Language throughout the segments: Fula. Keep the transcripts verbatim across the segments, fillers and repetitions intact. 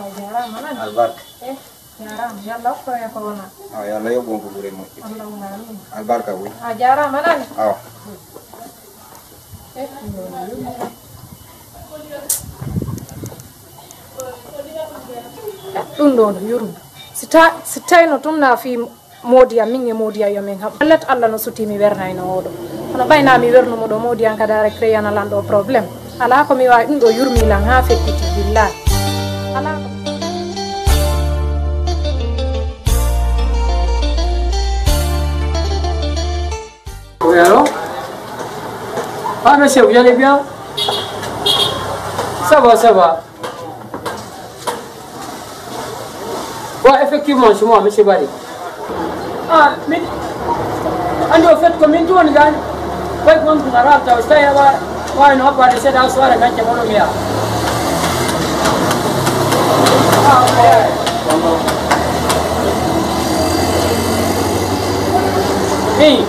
A jaaraama nani. Albarka. Eh, jaaraama. Yalla okko e ko wona. Awa, yalla yoɓ on ko ɓuri moƴƴi. Allahumma amin. Albarka wi. A jaaraama nani. Awa. Eh, ɗum ɗo no yurmi. Si ta-, si tawno tun na fii Moodi am, min e Moodi am, yo min haɓu. Pellet, Alla no sutii mi wernayno oɗo. Kono ɓay na mi wernumo ɗo, Moodi am kadi ara créé ana lan ɗo problème. Alaa ko mi waawi, ɗum ɗo yurmi lan haa feƴƴiti, billahi. Alaa ko Oui, allô? Ah, monsieur, vous allez bien? Ça va, ça va. Ouais, effectivement, c'est moi, monsieur Barry. Ah, mais, andi au fait ko min tun woni gani. Koy ko on tun arata, o stay aba, wa no apa de seda so ara ganche mono miya. Ah, okay. Hey.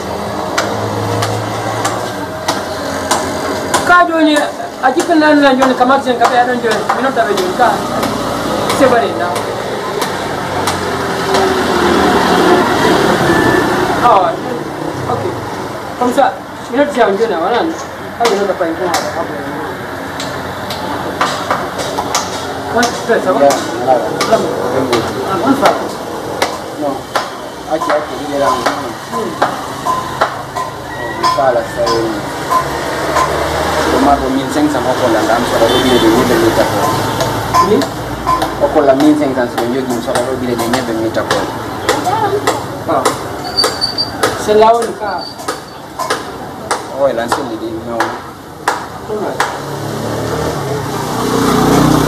Ka joni a jikkanani lan joni ka marché ka ɓe aɗon joni mi nodda ɓe joni ka c'est vrai na. Awa, ok. Comme ça mi noddi on joni a wanan. Ka mi nodda pay ko haɗa haɓa. Comment tu fais, ça va? Bien, voilà. Ah, bonne soirée. Non. Acci, acci, ɗiɗi ram. Misala sawi. Ko ma ko mille cinq cents o kolla ndam so ɗo ɓile de ñebe mi tako. Ni? O kolla mille cinq cents so jogi so ɗo ɓile de ñebe mi tako. Ah. C'est là où le cas. Oh, il a enseigné des noms.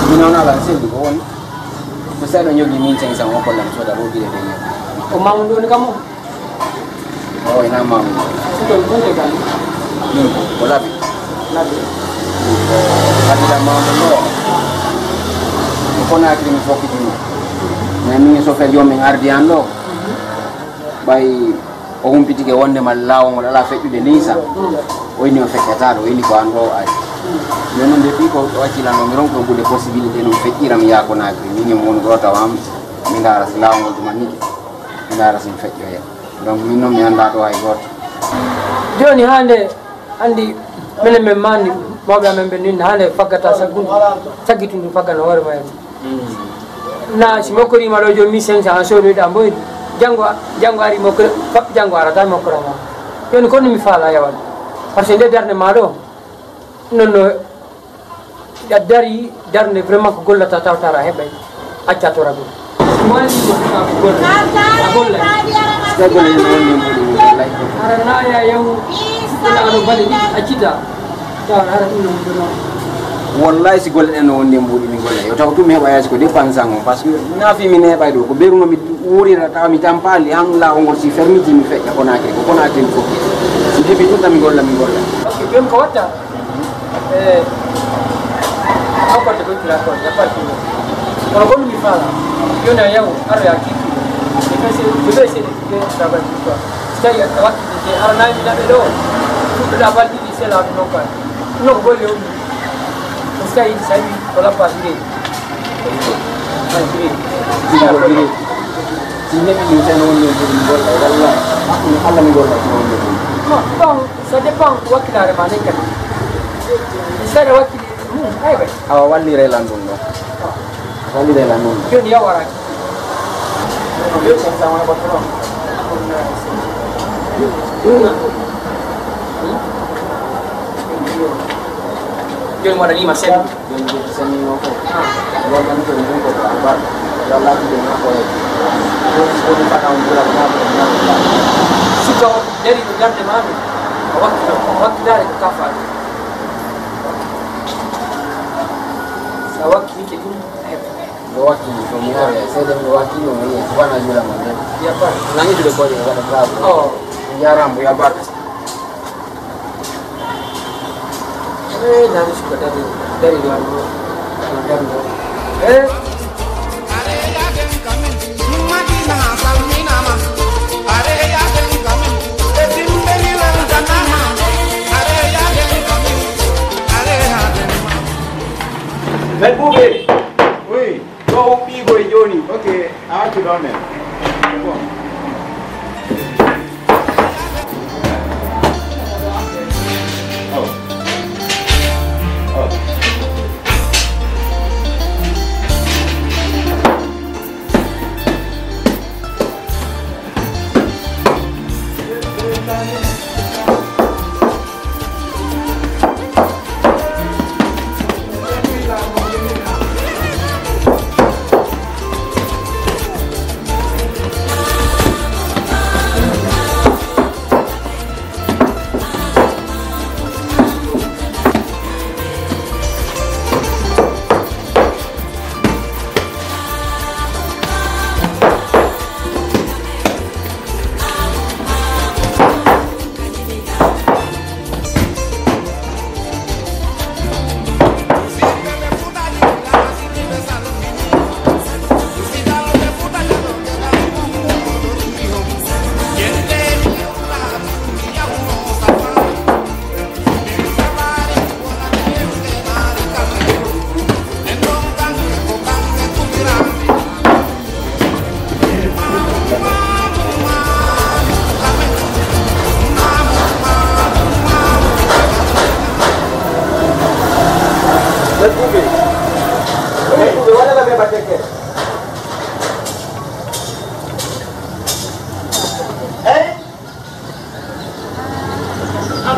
Min on ala selli ko woni ko seeɗa ñogi mille cinq cents o kollam soda ɗo bile de ñogi. Ko mamu ɗoni kam o? O ina mamu. Sito ɗum de kam. Min ko labi. Labi. Ko kabila mamu ɗo. Ko Conakry mi fokkitino. Mais min so fe jomi ardi an ɗo. Ɓay o humpitike wondema laawol ngol alaa feƴƴude linsa. O inni o feƴƴataɗo, o inni ko an ɗo o ari. Yo noon nde fii ko o accilano mi ronko ɓuude possibilité noon feƴƴiram yaa Conakry. Min e mon ɗo tawa am, mi ndaara si laawol ngol ɗuma nike. Mi ndaara si mi feƴƴoya. Donc min noon mi anndaa ɗo hay gooto. Jooni haa nde anndi minen min maandi mawɓe amen ɓe ninna haa nde faggata saggundu, saggitundu faggana hoore ma en. Na si mokkoriima ɗo jooni mille cinq cents an soodoyɗa mboyri. Janngo, janngo ari mokkora, janngo arata mokkora ma. Jooni kono mi faala yawan. Par ce que nde darnde ma ɗo, non no, a dari darnde vraiment ko gollata tawtara heɓay, acca toragol. Mo anndi ko heɓa ko golla, a gollay. Tawi golle ɗen no wonni e mbuuɗi mum, wallay. Ara naaya yaw, kono aɗo mbaɗi ɗiɗi, accita. Tawa ara ɗum no mbuuɗi non. Wallay si golle ɗen no wonni e mbuuɗi min gollay. Yo taw tum mi heɓa yaasi ko dépense an on, parce que na fi min heɓay ɗo, ko beru no mi wuurira tawa mi tampaali, han laawol ngol si fermiti mi feƴƴa Conakry, ko Conakry mi fokki. Si heɓi ɗum tan mi golla, mi golla. Parce que jooni ko watta? Eh, on ko to kira ko ya parti. Kono ko mi fala. Yona yaw ar ya kiki. E ko se je vais essayer de quitter le travail pour toi. C'est ya wakki de ara na mi na be do. Tout la partie di c'est la non quoi. Non ko le. Ko sai sai ko la partie. Ai dire. Dire. Si neɗɗo ɗum tan woni e nder mi golla walla hakkunde Allah mi golla ɗum woni ɗum. Non, bon, ça dépend ko wakkilaare ma nden kadi. Saɗa wakkili mum, aywa. Awa wallire lan ɗum ɗo. Wallire lan ɗum. Jooni yaw waraaki. Jooni sen sama ko to. Jooni waɗaniima sen. Jooni jooni sennino ko. Wonɗon ko ɗum ko ko albarka. Yo Allah juɓe ma ko e. Woni woni fata on ɓura ko ma ko na. Suka o dari ko darde ma ɗum. O wakki o wakkitaare ko kafaare. Sa wakki hite ɗum a heɓa. Ɗo wakki ko mi yawe seede mi wakki ɗum mi yiya ko wana jula ma ɗum. Ya ba. Nani juɗe ko ɗe waɗa bravo. Oh. Jaram ya barka. Eh, nani suka dari dari ɗo ano dari ɗo. Eh. Mais Boubé, oui, donc,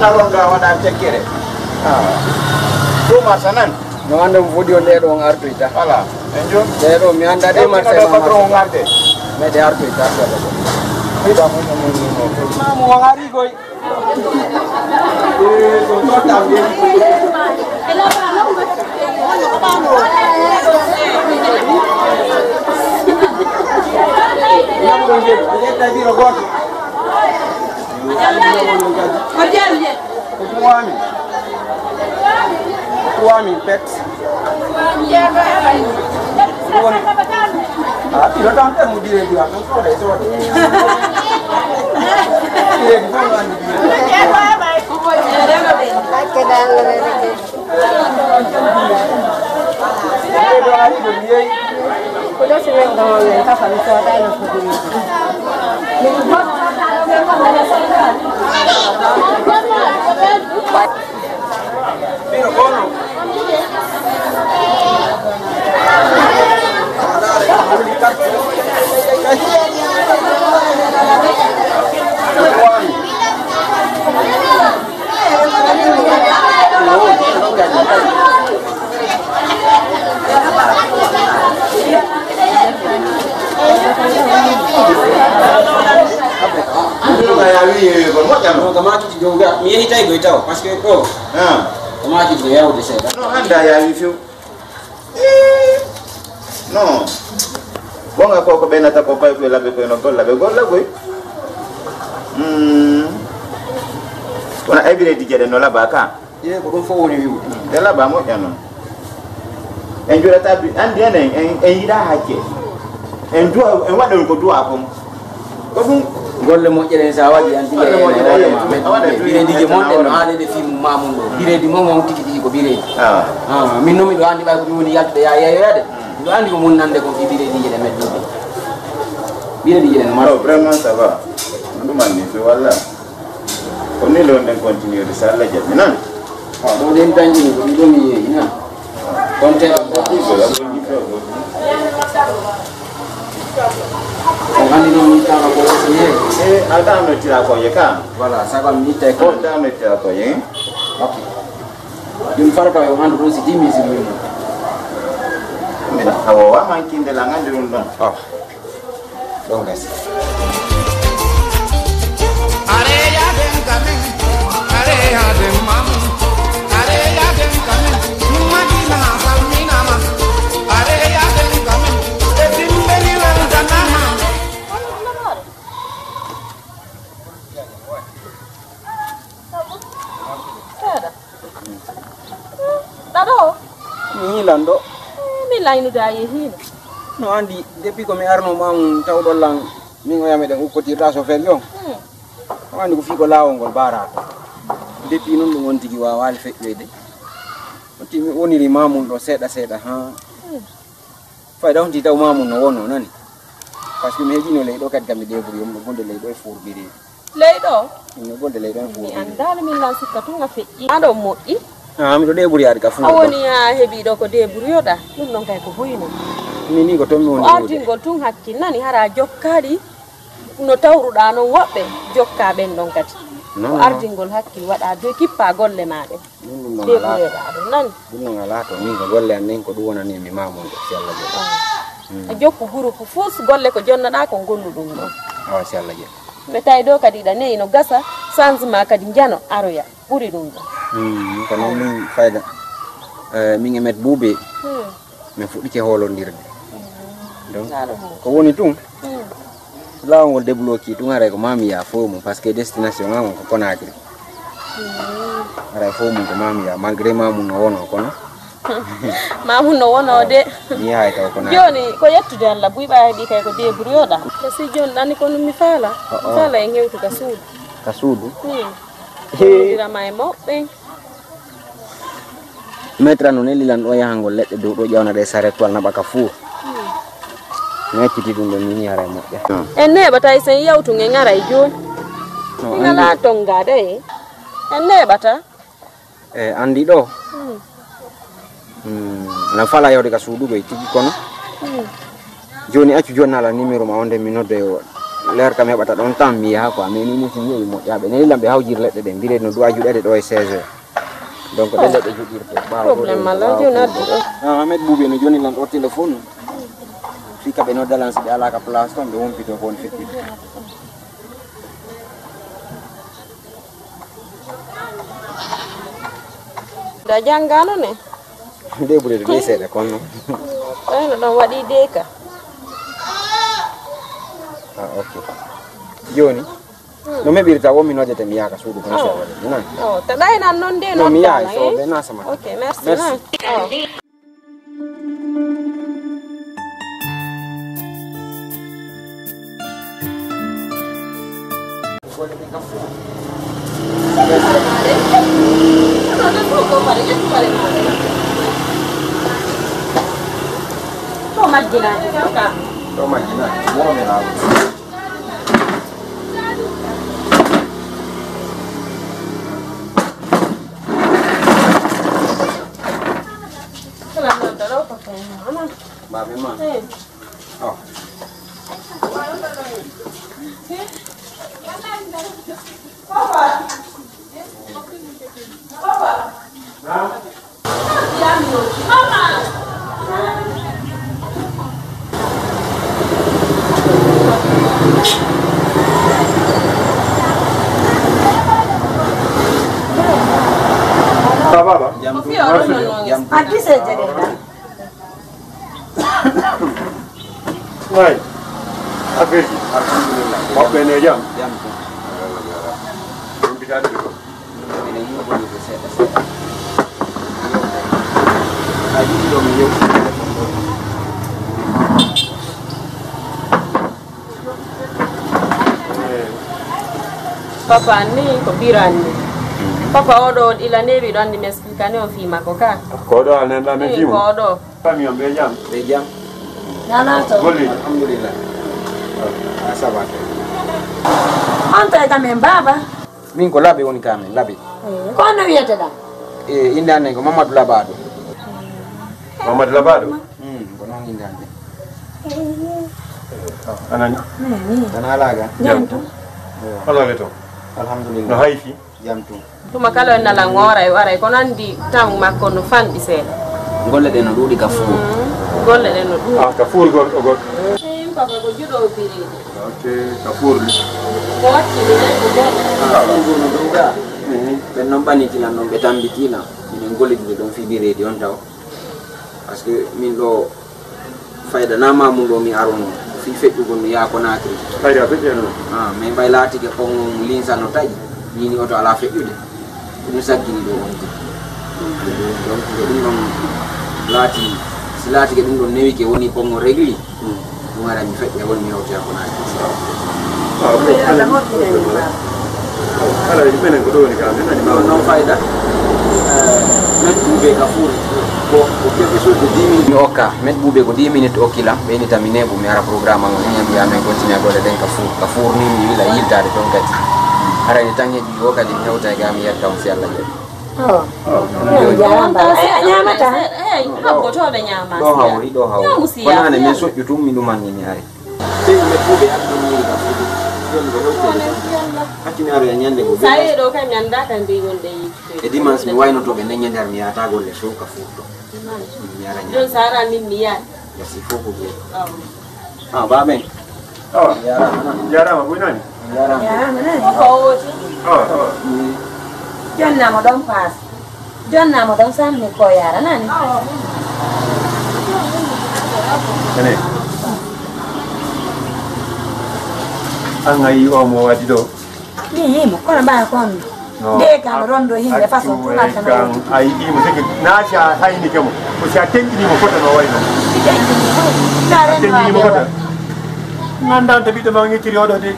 Anda ronga waɗa tekkere. Ɗum arsanan. No anda mo fodi on ɗeɗo on artoyta. Voilà. En jo. Ɗeɗo mi anda ɗe marsa ɗo patron on arde. Mais ɗe artoyta. Mamu on ari koy. Ko trois mille. Trois mille pet. Woni. Ah, ino tan tan mo dire dura tan soda e soda. Dire di fof no andi dire. Hakke dalla rede. Dire do ari do biye. Ko do se men do men ka fa mi soda no ko dire. Ɗum kam haa kiɗi dow ga, mi yehi tawi koye taw, parce que ɗo. Ah. Ko maa kiɗi ko yawde seeɗa. No hannde a yaawi few. Eh, non. Bonga ko ko ɓe nata ko pay koye laɓe koye no golla, ɓe golla koye. Hmm. Kono ay bire dijje ɗe no laɓa ka. Ye ko ɗum fof woni wiwde. Nde laɓa moƴƴa noon. En njuurata bi-, anndi enen, en, en yiɗaa hacce. En duwa, en waɗa ko duwa kon. Ko ɗum. Golle moƴƴere en, so a waɗi, an tigi. Golle moƴƴere, hoore ma, a waɗa bireediji mon ɗen no haalede fii mum ma mum ɗo. Bireedi mon on tigi tigi ko bireedi. Ah. Ah, min noon miɗo anndi ɓay ko ɗum woni yaltude yaa yeeyoyaade. Miɗo anndi ko mon nande kon fii bireediji ɗe men ɗum. Bireediji ɗe no mari. Oh, vraiment, ça va. Ɗum anndi, so walla. Ko nii lo nden continuer de, so Allah jaɓi, nan. Ah, ɗo ɗen dañi ko ɗiɗo mi yeeyi, nan. Kon te on anndi noon mi tama ko wasi yeeyi. Eh, a dano tira ko ye ka. Voilà, ça va, mi tawi ko. Oh, dano tira ko ye. Ok. Ɗum farata yo andu ɗum si dimi si wimo. Min hawa wa mankinde la ngandi ɗum ɗon. Ah. Ɗon gasi. Ɗaɗo o? Mi yiilan ɗo. Eh, mi laynude a yehiino. No anndi, depuis ko mi arno maamu tawɗo lan, min o yami ɗen ukkotirta so fel yo. Hmm. O anndi ko fii ko laawol ngol baaraako. Depuis noon ɗum on tigi waawaali feƴƴoyde. On tigi mi woniri maamun ɗo seeɗa seeɗa haa. Hmm. Fayda on tigi taw maamun no wonno nani. Parce que mi heɓino ley ɗo kadi kam mi débrouillé mo golde ley ɗo e fourbirie. Ley ɗo? No golde ley ɗo e mi fourbirie. Andaali min lan sikka tun a feƴƴi. Aɗo moƴƴi. Ah, miɗo débrouillade ka fuuɗo. A woni a heɓi ɗo ko débrouilloɗa. Ɗum ɗon kay ko huyno. Min ni ko toon mi woni. Ko ardingol tun hakkil nani hara jokkaali no tawruɗa non woɓɓe jokka ɓen ɗon kadi. Ko ardingol hakkil waɗa de kippa golle ma ɗen. Ɗum ɗum non alaa to. Nani? Ɗum non alaa to. Min ko golle an nden ko ɗum wonani mi mamuɗo si Allah jaɓi. A jokku groupe fus golle ko jonnaɗa ko gollu ɗum ɗon. Awa si Allah jaɓi. Ɓe tawi ɗo kadi ɗa neyi no gasa changement kadi njano aroya ɓuri ɗum ɗon. Hmm, ko noon min fayda. Eh, min e met buube. Hmm. Min fuɗɗike hoolondirde. Donc ko woni tun, laawol ngol débloqué tun haray ko maa mi yaha fof mum, parce que destination an on ko Conakry. Haray fof mum ko maa mi yaha, malgré maa mum no wonoo kono. Maa mum no wonoo de. Mi yahay taw Conakry. Jooni ko yettude Allah, buy ɓaa heɓi kay ko débrouillé ɗaa. Ko si jooni ɗani ko mi faala. Mi faala en hewtu ka suudu. Ka suudu. Hewtira ma e mawɓe ɓen. Maître an no nelli lan ɗo yahangol leɗɗe dow ɗo ƴawna ɗe saret wal naɓa ka four. Mi acciti ɗum ɗo mini hara e moƴƴa. En neeɓata e sen yawtu nge ŋara e jooni. En ngalaa tongaade e en neeɓata. E anndi ɗo. Lan fala yawde ka suudu goy tigi kono. Jooni accu jooni nala numéro ma onde mi nodda e leer kam heɓata ɗon temps mi yaha quoi mais ni musi mi yewi moƴƴaɓe neli lam ɓe hawjir leɗɗe ɗe mbirede no duwa juɗede ɗo e seize heures. Donc ɗen leɗɗe juɗirte ɓawo problème malla joni addu ɗo. Ahmed Boubé no joni lan ɗo téléphone. Fi kaɓe nodda lan si ɓe alaka place ton ɓe wompito ko on fettide. Da jangano ne. Nde ɓurede ni seeɗa kono. Ɓayno ɗon waɗi de ka. Ah, ok. Joni no meɓirta wo mi nodete mi yaaka suudu kono seeɗa waɗi nan. Oh, ta ɗay nan non de non mi yaay so be na sama. Ok, merci. To majjina. To majjina. Mo mi na. Babe ma. Oh. Ça va là ? Jam. Ay. Affaire ji. Alhamdulillah. Mawɓe ne jam. Jam. Ɗum bitaade ko. Minen yuɓɓodirde seeɗa seeɗa. Haa yiɗi ɗo mi yewti téléphone ɗo. Papa ni ko biran ni. Papa oɗo ila newi ɗo andi mi expliqué ni on fii makko ka. Ko ɗo anen ɗa mi fii mo. Ko ɗo. Famille on ɓe jam. Ɓe jam. Nana to. Golli. Alhamdulillah. Ah, ça va. On tawi kam en baaba. Min ko Labe woni ka min, Labe. Ko honno wiyeteɗaa? E innde an ko Mamadou Labaɗo. Mamadou Labaɗo? Mm, ko noon innde an. Anani? Tan alaa ga? Jam to. Alaa ga to. Alhamdulillah. No hayfi? Jam to. Tuma kala en nalan ŋoora e waray kono anndi tan makko no fanɗi seeɗa. Golle ɗe no ɗuuɗi ka fuur. Golle ɗe no ɗuuɗi. Ah, ka fuur gol ɗo gol. Eyi papa ko juɗo biriɗi. Ok, ka fuur ni. Ko watti ni ko gol. Ah, fuur gol no ɗuuɗa. Ɓen noon ɓanitilan noon ɓe tambitilan minen gollidde ɗon fii bireedi on taw. Parce que min ɗo fayda na ma mum ɗo mi arono fii feƴƴugol mi yaha Conakry. Fayda feƴƴano. Ah, mais mbay laatike kongo mum linsano taƴi. Mini oto ala feƴƴude. Ɗum saggini ɗo on tigi. Donc nde ɗum ɗon laati si laatike ɗum ɗon newike woni kongo régli. Ɗum ara mi feƴƴa woni mi hewtoya Conakry. Ala menen ko ɗo woni ka men nani ma non fayda. Met Buubee ka fuur ko, ko quelque chose de dix minutes. Mi okka, Met Buubee ko dix minutes okki lam, ɓeynita mi neeɓu, mi ara programme am, mi ñami, ya men continue golle ɗen ka fuur, ka fuur ni mi wila yiltaade toon kadi. Harani tan heɓi o kadi mi hewta e ga mi yetta on si Allah jaɓi. Oh. Oh. Yo jaaraama. Eh, a ñaamata? Eh, eh, haggotooɓe ñaama. Ɗo hawri, ɗo hawri. Ñaamu si. Konaane min soƴƴu tum mi ɗuman ni mi ari. Sey Met Buubee addani mi ka fuur. Ɗum ko hewtude. Accumi aroya ñande ko. Sa yehi ɗo kay mi anndaa kay mbiy wonde yiide. E dimanche mi waynoto ɓe nden ñande mi yahata golle so ka fuur ɗo. Mi ara ñande. Ɗum sa ara min mi yaha. Merci beaucoup. Ah, ba men. Awa. Jarama. Jarama, ɓoynani. Jarama. Jarama nani? Ko woti? Awa, awa. Jonnamo ɗon paas. Jonnamo ɗon samni ko yara nani? Ene. An a yi o mo wadi ɗo? Mi yimo, kono ɓa kon. No. Nde kam rondo himɓe façon tuma tan. Kan a yiɗimo seke na si a haynike mo. Ko si a tenɗinimo fota no wayno. Mi tenɗinimo. A tenɗinimo fota. Ganda on to ɓiɗɗo ma ngittiri oɗo de.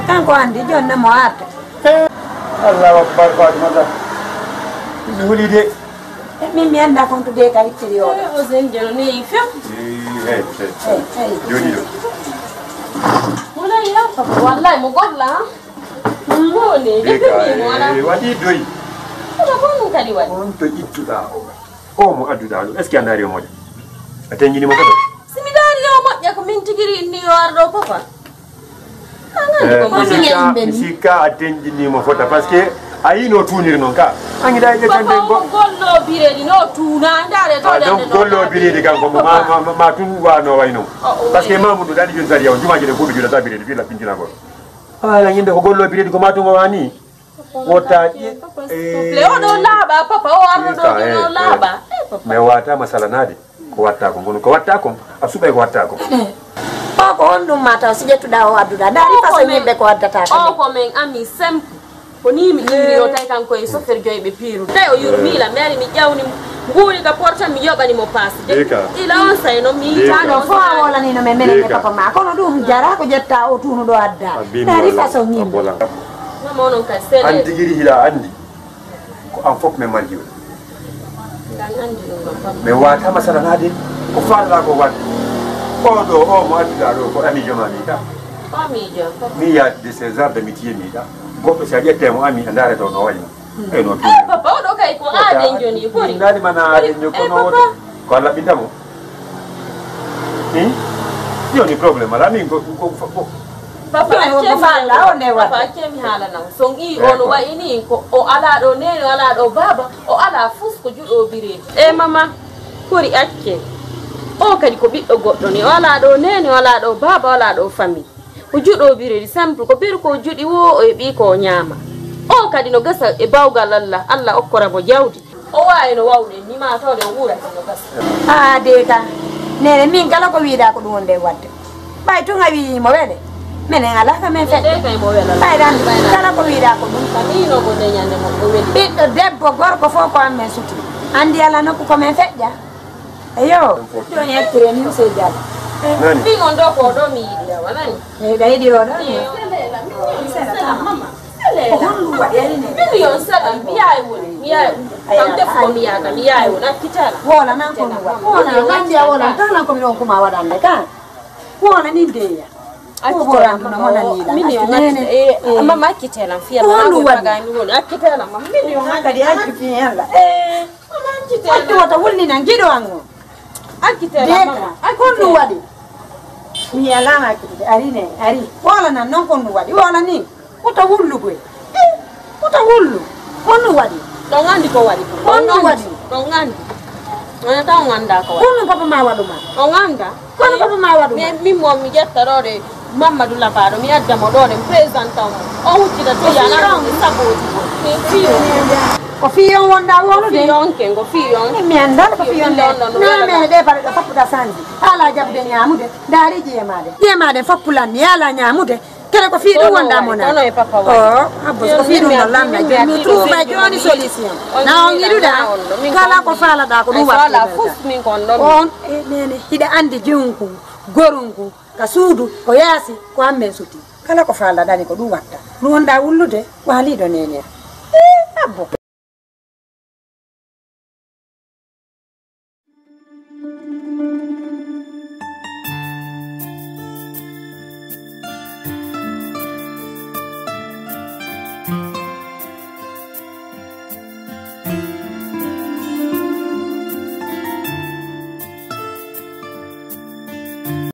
Kanko andi jonna mo arta. Eh, Allahu Akbar, Fatimata. Mi huli de. E min mi anda kon to de ka ittiri oɗo. Eh, o zen jelo ne yi fem. Eh, eh, eh. Joni ɗo. Wala ya, wallahi mo golla. Mo ne, de ka, mi mo wala. Eh, waɗi doy. Ko ko mun kadi waɗi. On to ittuɗa o. O mo adduɗa ɗo. Est-ce que a ndaari o moƴƴa? A tenjini mo kadi? Si mi ndaari o moƴƴa ko min tigiri inni yo ar ɗo papa. Eh, mi sikka, mi sikka a tenjinimo fota, parce que a yi no tuniri non ka. An gida e ƴettande go. Gollo biredi no tuna, ndare to. Ah, donc gollo biredi kan ko ma, ma, ma, ma tun wa no wayno. Parce que Mamoudou dadi jun sariya on jumaji de ko be jula sa biredi fi la pinjina go. Ah, la yimbe ko gollo biredi ko ma tun wani. Wota ƴe. Eh, oɗo laaɓa papa, o arno ɗo, eh, ɗo laaɓa. Eh, papa. Mais wata masala nade. Ko watta ko, kono ko watta ko, a suɓay ko watta ko. O ko honɗum ma taw si ƴettuɗa o adduɗa? Ndaari façon men, yimɓe ko addata ka o men. Ko men ami simple. Ko ni mi ƴiiri o tawi kanko e chauffeur joyi ɓe piiru. Tawi o yurmiila, mi ari mi ƴawni mo. Nguuri ka porta mi yoɓani mo passe. Ila on say no mi yiitano. Fof a wolanino men, menen e papa ma. Kono ɗum jara ko ƴetta o tuunuɗo adda. Ndaari façon yimɓe. Mama onon ka sele. An tigiri hila andi. Ko an fof min marji on. Min wata masala nade ko faalaɗa ko wadde. O ɗo o mo adduɗa ɗo ko amijo ma mi ka. Mi yaade de ces arts de métier mi ɗa. Goɗɗo si a ƴette mo ami a ndaare ɗo no wayi. Ey no. Eh, papa, oɗo kay ko aaden joni, kori. Nani mana aaden joni kono ko Allah ɓinta mo. Hi? Joni problème ala min ko ko ko. Papa, accemi haala on nde waɗa. Papa, accemi haala nan. So on ii on wayi ni ko o alaa ɗo neene, o alaa ɗo baaba, o alaa fus ko juɗo biredi. E mama, kori acce. O kadi ko ɓiɗɗo goɗɗo ni. O alaa ɗo neene, o alaa ɗo baaba, o alaa ɗo famille. Ko juɗo biredi simple, ko biri ko juɗi wo o e ɓii ko o ñaama. O kadi no gasa e bawgal Allah, Allah okkora mo jawdi. O waawi no wawɗen ni ma tawde o wuurata no gasa. Aa de ka nene min kala ko wiiɗa ko ɗum wonde wadde. Ɓay tun a wii mo wele menen alaa ka men feƴƴa. Ɓay ɗan kala ko wiiɗa ko ɗum. Ɓiɗɗo debbo gorko fof ko an men suti. Anndi alaa nokku ko men feƴƴa. Eyo. Joni accire ni monsieur Diallo. Min on ɗo ko ɗo mi yiɗi awa nani. Eyi ɗa yiɗi o ɗo. Ko honɗum waɗi ari ne? Min yo on saɗa mi yaay woni mi yaay woni. Kam def ko mi yaaka mi yaay woni accitana. Wola nan ko mi waɗi. Wola nan mbiya wola tan nan ko mi ɗon kuma waɗande ka. Wola ni ndeya. Accitana mama o min yo nene. Mama accitana fiya ko honɗum waɗi? Accitana mama min yo kadi acci fi yalla. Eh. Accu wota wulni nan giɗo an o. Accitela mama. Ay kon ɗum waɗi. Mi alama accitede ari ne ari. Wola nan non kon ɗum waɗi wola ni. Wota wullugoy. Wota wullu. Kon ɗum waɗi. Ɗon andi ko waɗi. Kon ɗum waɗi. Ɗon andi. Wona taw on anda ko waɗi. Kon ɗum papa ma waɗuma. On anda. Kono papa ma waɗuma. Min mo mi ƴetta ɗo de. Mamadou Labaɗo mi adda mo ɗo ɗen présente mo. O huccita to yana saboti mo. Ko fiyon wonda wolude. Fiyon ke ngo fiyon. Mi anda ko fiyon de. Na mene de bare ɗo fappuda sanji. Ala jabude ñamude. Dari jiyemade. Jiyemade fappulan ni ala ñamude. Kede ko fi ɗum wonda mona. Kono e papa wala. Oh, abbo ko fi ɗum no lamna. Joni mi trouve joni solution. Na on yiɗuɗa. Kala ko falada ko ɗum waɗa. Fus min kon ɗon. On e nene hiɗa andi junku, gorunku. Ka suudu ko yaasi ko amme suti. Kala ko faalɗa ɗani ko ɗum watta. Ɗum wonɗa wullude waaliɗo neniya. Ii abbo.